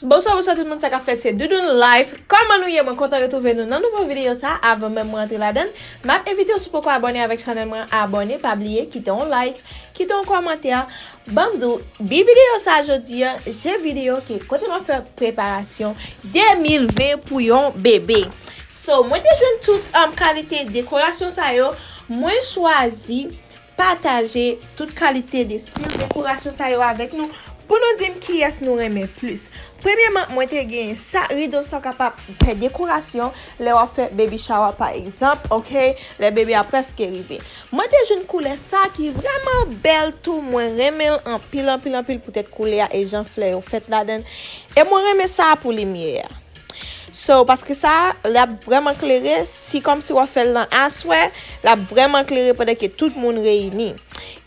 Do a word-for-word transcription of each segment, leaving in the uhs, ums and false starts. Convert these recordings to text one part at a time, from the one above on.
Bonswa, bonswa tout moun, sa k ap fèt? Se Doudoune Life. Kòman nou ye? Mwen kontan retwouve nou nan nouvo videyo sa. Avan menm mwen antre ladan l, m ap envite w, si w poko abòne avèk chanèl mwen, abòne, pa bliye kite yon like, kite yon kòmantè. Ban m di w, bi videyo sa jodi a, se videyo ke kote m ap fè preparasyon de mil ven pou yon bebe. So, mwen te jwenn tout, um, kalite dekorasyon sa yo. Mwen chwazi pataje tout kalite de stil dekorasyon sa yo avèk nou pou nou di m kiyès nou renmen plis. Premyèman, mwen te gen sa, rido sa w kapab fè dekorasyon lè w ap fè baby shower, pa egzanp, oke, lè bebe a prèske rive. Mwen te jwenn koulè sa ki vrèman bèl tou, mwen renmen l anpil, anpil, anpil poutèt koulè a e jan flè yo fèt ladan l. E mwen renmen sa pou limyè a. So, paske sa, l ap vrèman klere, si kòmsi w ap fè l nan aswè, l ap vrèman klere pandan ke tout moun reyini.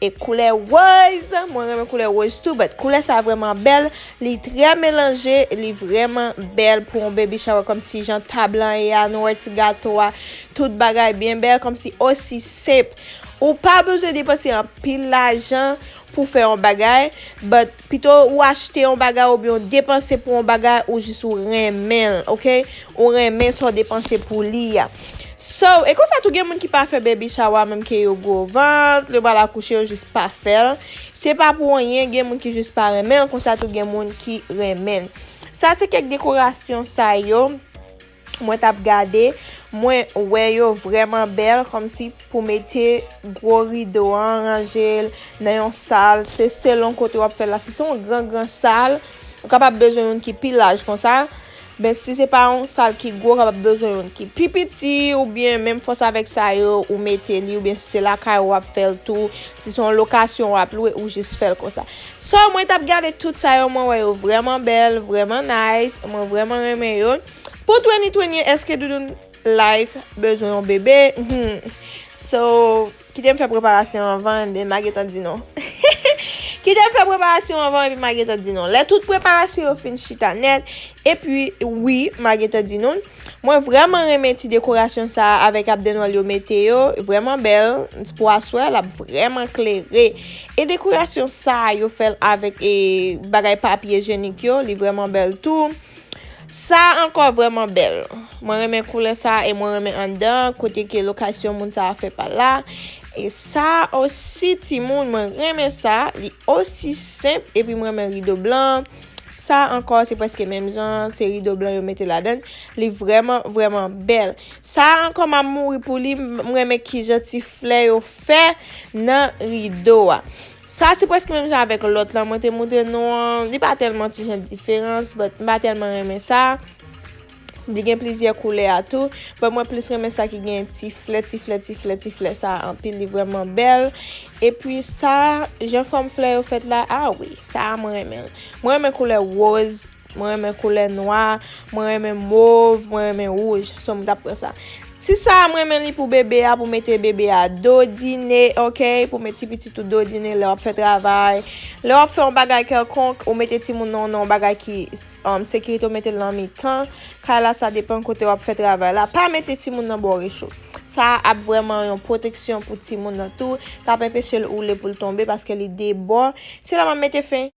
E koulè woz, mwen renmen koulè woz tou, but koulè sa vrèman bèl, li trè melanje, li vrèman bèl pou yon baby shower, kòmsi jan tab lan ye a, nou wè ti gato a, tout bagay byen bèl, kòmsi osi senp. Ou pa bezwen depanse anpil lajan pou fè yon bagay, but pito ou achte yon bagay oubyen ou depanse pou yon bagay ou jis ou renmen l, oke? Ou renmen sa w depanse pou li a. So, e konsa tou gen moun ki pa fè baby shower menm ke yo gwo vant, yo pral akouche, yo jis pa fè l. Se pa pou anyen, gen moun ki jis pa renmen l, konsa tou gen moun ki renmen l. Sa se kèk dekorasyon sa yo mwen t ap gade, mwen wè yo vrèman bèl, kòmsi pou mete gwo rido an, ranje l nan yon sal, se selon kote w ap fè l la. Si se yon gran, gran sal, ou kapab bezwen youn ki pi laj konsa. Men si se pa yon sal ki gwo, ou kapab bezwen youn ki pi piti, oubyen menm fòs avèk sa yo, ou mete li, oubyen si se lakay ou ap fè l tou, si se yon lokasyon w ap lwe, ou jis fè l konsa. So, mwen t ap gade tout sa yo, mwen wè yo vrèman bèl, vrèman nice, mwen vrèman renmen yo. Pou twenty twenty, èske Doudoune Life bezwen yon bebe? Hmm. So, kite m fè preparasyon anvan, and then m a gentan di nou. Kite m fè preparasyon anvan, epi m a gentan di nou. Lè tout preparasyon yo fin chita nèt, epi wi, m a gentan di nou. Mwen vrèman renmen ti dekorasyon sa a avèk abdenwèl yo mete yo. Vrèman bèl. Pou aswè, l ap vrèman klere. E dekorasyon sa a, yo fè l avèk, e, bagay papye jenik yo. Li vrèman bèl tou. Sa ankò vrèman bèl. Mwen renmen koulè sa e mwen renmen anndan, kote ke lokasyon moun sa a fè pa la. E sa osi, timoun, mwen renmen sa. Li osi senp, epi mwen renmen rido blan. Sa ankò, se prèske menm jan, se rido blan yo mete ladan l. Li vrèman, vrèman bèl. Sa ankò, m ap mouri pou li. M renmen kijan ti flè yo fè nan rido a. Sa se prèske menm jan avèk lòt lan mwen te montre nou an. Li pa tèlman ti jan diferans, but m pa tèlman renmen sa. Li gen plizyè koulè a tou, but mwen plis renmen sa ki gen ti flè, ti flè, ti flè, ti flè sa anpil, li vrèman bèl. Epi sa, jan fòm flè yo fèt la, ah wi, sa a mwen renmen l. Mwen renmen koulè woz, mwen renmen koulè nwa, mwen renmen mov, mwen renmen wouj. So, m t ap pran sa. Ti sa a, mwen renmen li pou bebe a, pou mete bebe a dodine, oke? Pou mete ti pitit ou dodine lè w ap fè travay. Lè w ap fè yon bagay kèlkonk, ou mete timoun nan, nan yon bagay ki, um, sekirite, ou mete l nan mitan kay la, sa depann kote w ap fè travay la. Pa mete timoun nan bò recho. Sa ap vrèman yon pwoteksyon pou timoun nan tou. L ap enpeche l woule pou l tonbe paske li de bò. Se la m ap mete fen.